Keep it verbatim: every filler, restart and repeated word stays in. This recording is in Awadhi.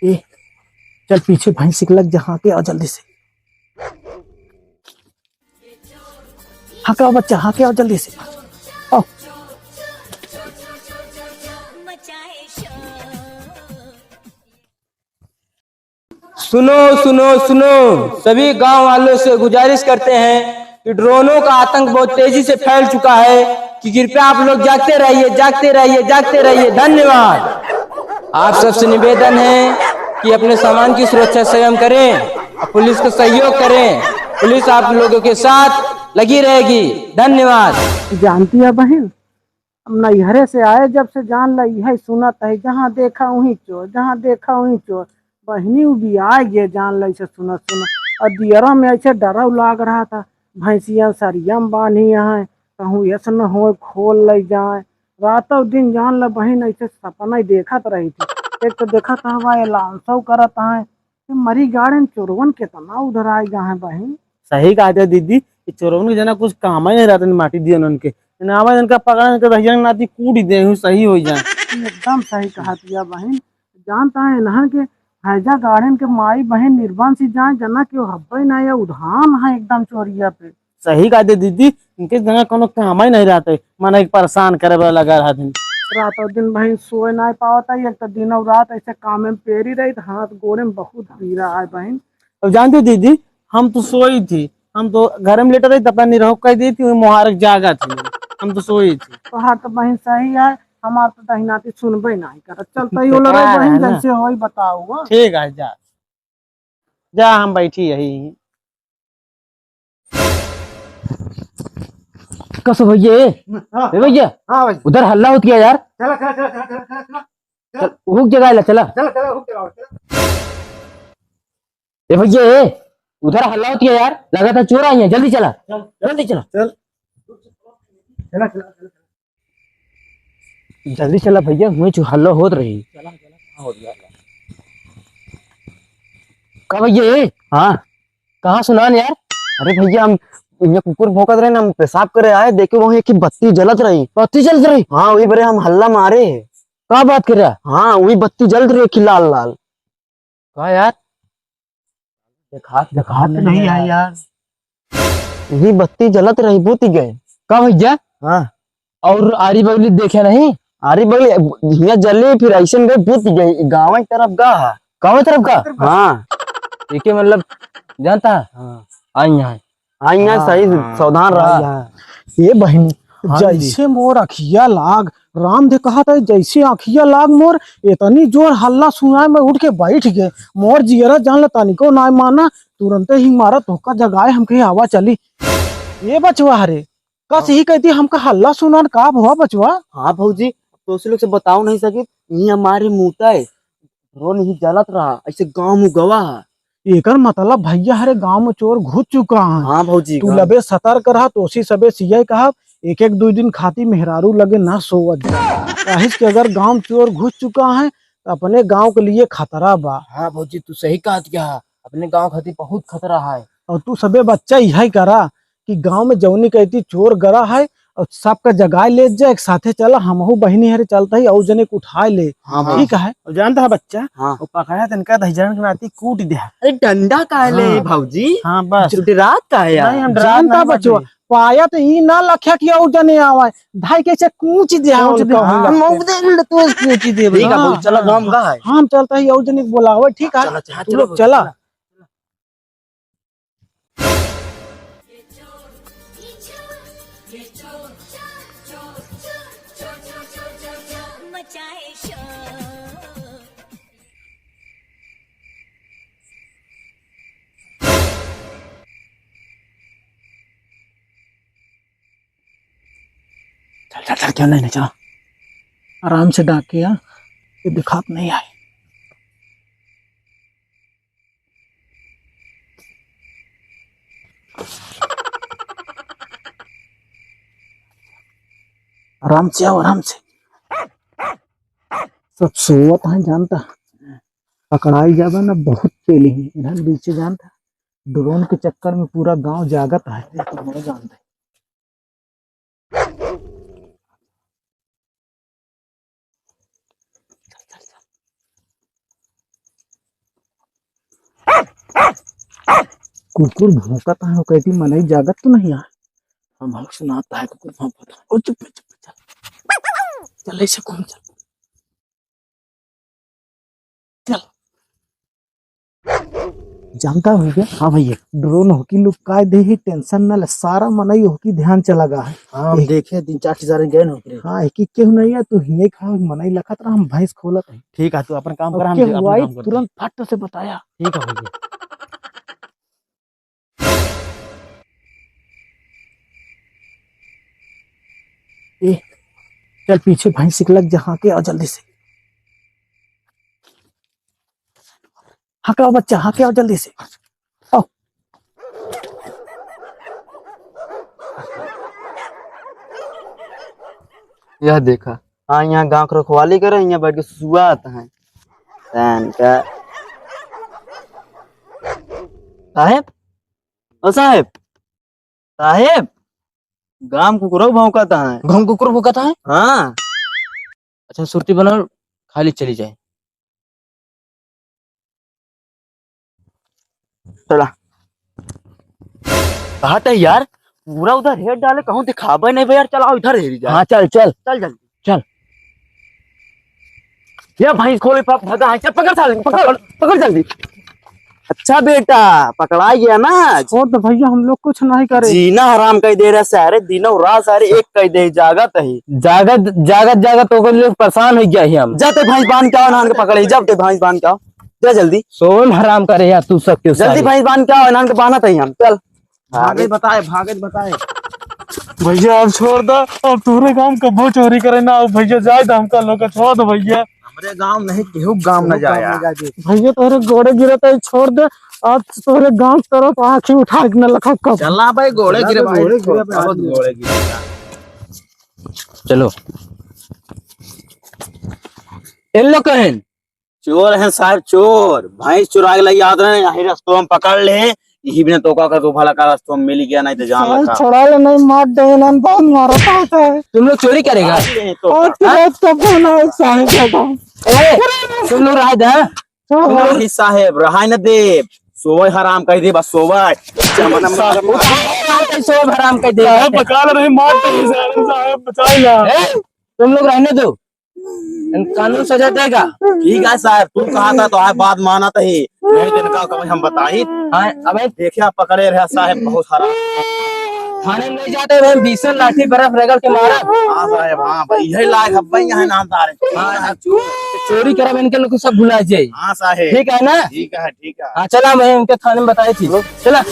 ए, चल पीछे भैंसी के लग जा, हाँके आओ जल्दी से। हाँके आओ बच्चा, हाँके आओ जल्दी से। आओ। सुनो, सुनो, सुनो, सभी गांव वालों से गुजारिश करते हैं कि ड्रोनों का आतंक बहुत तेजी से फैल चुका है, कि कृपया आप लोग जागते रहिए, जागते रहिए, जागते रहिए। धन्यवाद। आप सबसे निवेदन है कि अपने सामान की सुरक्षा स्वयं करें और पुलिस को सहयोग करें। पुलिस आप लोगों के साथ लगी रहेगी। धन्यवाद। जानती है बहन, हम नैहरे से आए जब से जान ला इहे सुनत है, जहाँ देखा वहीं चोर, जहाँ देखा वहीं चोर। बहिनी उबियाए गे जान ला इसे सुनत सुनत। और दियरा में ऐसे डरौ लाग रहा था, भैंसिया सरिया में बांधी हैं, कहूँ ऐसे न होए खोल ले जाए। रातौ दिन जान ला बहिन ऐसे सपना ही देखत रही थी। एक तो देखत हवा अलाउंसौ करत हैं, ये मरी गाड़न चोरवन केतना उधर आए गा है बहिन। सही कहा दे दीदी, कि चोरवन के जना कुछ काम ही नहीं रहता, माटी दिया उनके। ना आवा इनका पकड़ा, इनके दहिया नाती कूट दे, सही हो जाए। एकदम सही कहा दिया बहिन। जानता है इन्हन के हैजा गाड़न के माई बहिन निर्बंस ही जाए, जना के हब्बे ना या उधान है एकदम चोरिया पे। सही कहा दे दीदी, इनके जना कोनो काम ही नहीं रहते, मन एक परेशान करे वाला लगा रहा दिन। रातौ दिन बहिन सोए ना पावत है, एक तो दिन और रात ऐसे काम में पेरी रही, हाथ गोड़े में बहुत पीरा है बहिन। अब जानते दीदी, हम तो सोई थी, हम तो घर में लेटा रही, तब निरहो कह दी थी, वही मोहारक जागा थी, हम तो सोई थी। तोहार तो बहिन सही है, हमार तो दहिनाती सुनबे नहीं करत। चल तई ओलो रे बेकार है बहिन, ना। जैसे होई बताओ। ठीक है, जा, जा, हम बैठी यही। कसो भैया, ए? हाँ। ए भैया, हाँ भाई। उधर हल्ला होत गया यार। चला, चला, चला। चल, हुक जगह ला, चला। चला, चला, हुक जगह, चला। ए भैया, ए, उधर हल्ला होत गया यार, लगा था चोर आई हैं, जल्दी चला। चल। जल्दी चला। चल। चला, चला, चला। जल्दी चला भैया, हुए चो हल्ला होत रही। चला, चला, कहाँ होत गया? का भैया, ए? हाँ। कहाँ सुनान यार? अरे भैया, हम यहाँ कुकुर भौंकत रहे ना, हम पेशाब करे आए, देखे वहीं एक ही बत्ती जलत रही। बत्ती जलत रही? हाँ, वही बरे हम हल्ला मारे। का बात कर रहा? हाँ, वही बत्ती जलत रही, एक ही लाल लाल। का यार? देखात, देखात नहीं है यार। यही बत्ती जलत रही, बुत गए। का भैया? हाँ। और आरी बगली देखे नहीं? आरी बगली हियाँ जली, फिर ऐसे में गए, बुत गए। गाँव की तरफ गा है। गाँव की तरफ गा? हाँ। एके मतलब जानता है? हाँ। आई यहाँ। आई यहाँ हाँ, सही हाँ, सावधान रहा। हाँ। ए बहिनी, हाँ, जैसे मोर अखिया लाग, राम दे कहा था, जैसे अखिया लाग मोर, इतनी जोर हल्ला सुनाए, मैं उठ के बैठ गए। मोर जियरा जान ला तनिको नाय माना, तुरंते ही मारा तोहका जगाए, हम कहे आवा चली। ए बचवा हरे, कस हाँ। ही कहती हमका हल्ला सुनान का भवा बचवा? हाँ भौजी, तो उसे लोग से बताओ नहीं सकी, ये हमारे मुता है, ड्रोन ही जलत रहा, ऐसे गाँव में गवा है। एकर मतलब भैया हरे गाँव में चोर घुस चुका है। हाँ भौजी, तू गाँव लबे सतर्क रहा, तोसी सबे सियाई कहा, एक एक दो दिन खाती मेहरारू लगे ना सोवत जा। काहे कि अगर गाँव में चोर घुस चुका है, तो अपने गाँव के लिए खतरा बा। हाँ भौजी, तू सही कहत गया है, अपने गाँव खातिर बहुत खतरा है। और तू सबे बच्चा यही करा कि गाँव में जौनी कहती चोर गरा है, और सबका जगाए ले जा, एक साथे चला, हमहू बहिनी हरे चलता ही, और जने के उठाए ले। हाँ, ठीक है। और जानता है बच्चा, हाँ। वो पकड़ा तनका दहिजरन के नाती कूट दे। अरे डंडा काहे ले हाँ। भौजी? हाँ, बस। डरात काहे यार? नहीं, हम डरात जानता नहीं बचवा, बाटे। पाया तो ई ना लख्या कि और जने आवा, धाई कैसे कूच दे कूच दे, उनका हाँ। हम उधर उल्टा तो कूच दे भाई। ठीक है, हाँ, भौजी, चला हाँ, गाँव का है। हम चलता ही और जने के बोलावे, ठीक है? चला, चला, तू लोग चला। चल, चल, चल, क्यों नहीं, नहीं, चला। आराम से डाके, हाँ? ये दिखात नहीं आए। आराम से आओ, आराम से। सब सोवत हैं, जानता। पकड़ाई जाबा ना, बहुत पेली हैं। इन्हन बीचे जानता। ड्रोन के चक्कर में पूरा गांव जागत है। ये तो मैं जानता। चल, चल, चल। कुकुर भौंकत है, ओकर भी मनई जागत तो नहीं है। हम, हम सुनाता है कुकुर भौंकत है। ओ चुप, चुप, चल। चल, ऐसे घूम चल। चल। जानता हो भैया? हाँ भैया। Drone होकी लुकाए दे ही, tension न ले, सारा मनई होकी ध्यान चला गा है। हाँ, हम एक देखे, तीन चार ठे सारे गए ना ओकरे। हाँ, एक ही केहू नहीं है, तू हिये खड़ा, मनई लखत रहा, हम भैंस खोलत है। ठीक है, तू अपन काम और करा, हम केहू अपन आई, काम करते हैं। तुरंत फट से बताया। ठीक है भैया। ए, चल पीछे भैंस के लग जा, हाँके आओ जल्दी से। हाँके आओ बच्चा, हाँके आओ जल्दी से। आओ। यह देखा, हाँ, यहाँ गाँव के रखवाली करे, यहाँ बैठ के सुआत हैं। तन का। साहेब, ओ साहेब, साहेब, गाँव कुकुरो भौंकत है। गाँव कुकुर भौंकत है? हाँ। अच्छा, सुरती बनाओ, खाली चली जाए। चला। कहा था यार, पूरा उधर हेड डाले, कहूँ दिखाबे नहीं बे यार, चला इधर हेरी जा। हाँ, चल, चल। चल जल्दी। चल। ये भैंस खोले पाप भगा है, चल पकड़ साले, पकड़, पकड़ जल्दी। अच्छा बेटा, पकड़ा गया ना। छोड़ दे भैया, हम लोग कुछ नहीं करे। जीना हराम कर दे रहे सारे, दिनों रात सारे एक कर दे, जागत है। जागत, जागत, जागत ओकर लिए परेशान हो गया ही हम। जा ते भैंस बांध के आओ, इन्हान के पकड़े, जब ते भैंस बांध के आओ। जा जल्दी। सोन हराम करे यार तू सब के जल्दी सारे। भैंस बांध के आओ, इन्हान के बांधत है हम। चल। भागत बताए, भागत बताए। भैया, अब छोड़ दे, अब तोहरे गाँव कब्बो चोरी करे ना आओ भैया, जाए दे हमका लोग, छोड़ दे भैया। हमरे गाँव नहीं, केहू गाँव न जाया। भैया, तोहरे गोड़े गिरत है, छोड़ दे। आज तोहरे गाँव की तरफ आँखी उठा के न लखा कब। चला भाई, गोड़े चला गिरे भाई, भाई, गोड़े गिरे भाई, बहुत आज गोड़े गिरे। चलो। इन लोग कहें? चोर हैं साहब, चोर। भैंस चुरा के लई आवत रहे, यही रस्तों में पकड़ ले, यही बिना तोका का तो भला का रस्तों में मिल गया, नहीं तो जान साहब, लगा। छोड़ा ले, नहीं मार दे, इन्हन बहुत मारत है। तुम लोग चोरी करेगा? आज ले तो आज के बाद कब ना हो साहब, बेटा। ए, तुम लोग रहा दे। हाँ, तुम लोग हाँ। ही साहब, रहा न देब। सोवे हराम कह दे, बस सोवे। जमाना में साहब, सोवे हराम कह दे। साहब, बचा ले, नहीं मार दे, साहब, साहब, बचा ले। ए, तुम लोग रहने दो। इन कानून सजा देगा। ठीक है साहब, तू कहा था तो आज बात माना तो ही। नहीं दिन का कभी हम बताई। हाँ, अबे देखिया पकड़े रहे साहब, बहुत हराम। थाने में ले जाते हैं, बीस लाठी बर्फ रगड़ के मारा। हाँ साहब, हाँ भाई, यही लायक अब भाई यहाँ नाम तारे। हाँ, चो-, चोरी करब इनके लोग सब भुला जाए। हाँ साहब। ठीक है ना? ठीक है, ठीक है। हाँ, चला, मैं उनके थाने में बताई थी। चला।